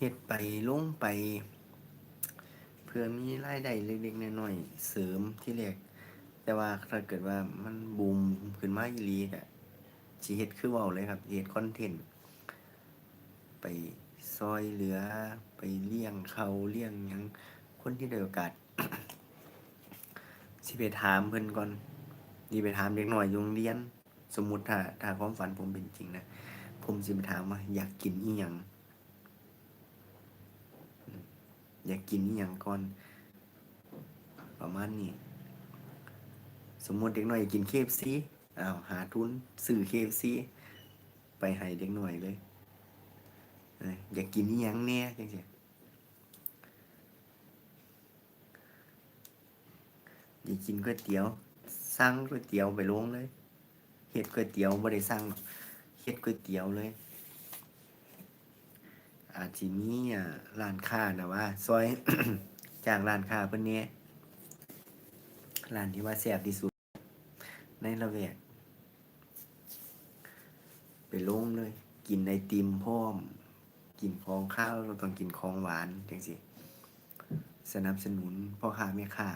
ເຮັດໄປລົງໄປ ເພື່ອມີລາຍໄດ້ເລັກໆນ້ອຍໆເສີມທີແລກ, ແຕ່ວ່າຖ້າເກີດວ່າມັນບູມຂຶ້ນມາອີ່ຫຼີ ກະຊິເຮັດຄືເວົ້າເລີຍຄັບ, ເຮັດຄອນເທັນ ໄປຊ່ອຍເຫຼືອ ໄປລ້ຽງເຂົ້າລ້ຽງຫຍັງ ຄົນທີ່ໄດ້ໂອກາດ ຊິໄປຖາມເພິ່ນກ່ອນ, ຊິໄປຖາມເດັກນ້ອຍຢູ່ໂຮງຮຽນ. ສົມມຸດຖ້າ ຖ້າຄວາມຝັນຜົມເປັນຈິງນະ ຜົມຊິໄປຖາມວ່າຢາກກິນອີ່ຫຍັງ ຢາກກິນອີ່ຫຍັງກ່ອນ ປະມານນີ້. ສົມມຸດເດັກນ້ອຍຢາກກິນເຄເອັຟຊີ ອ້າວ ຫາທຶນຊື້ເຄເອັຟຊີໄປໃຫ້ເດັກນ້ອຍເລີຍ. ເອີ ຢາກກິນອີ່ຫຍັງແດ່ ຈັ່ງຊີ້ ຢາກກິນກ໋ວຍຕຽວ ສັ່ງກ໋ວຍຕຽວໄປລົງເລີຍ. ເຮັດກ໋ວຍຕຽວ ບໍ່ໄດ້ສັ່ງດອກ ເຮັດກ໋ວຍຕຽວເລີຍ. ອາດຊິມີ ອ່າ ຮ້ານຄ້ານະວ່າ ຊ່ອຍຈ້າງຮ້ານຄ້າເພິ່ນແດ່ ຮ້ານທີ່ວ່າແຊບທີ່ສຸດໃນລະແວກ ໄປລົງເລີຍ. ກິນໄອຕິມພ້ອມ ກິນຂອງຄາວ ກໍຕ້ອງກິນຂອງຫວານ ຈັ່ງຊີ້ ສະໜັບສະໜູນພໍ່ຄ້າແມ່ຄ້າ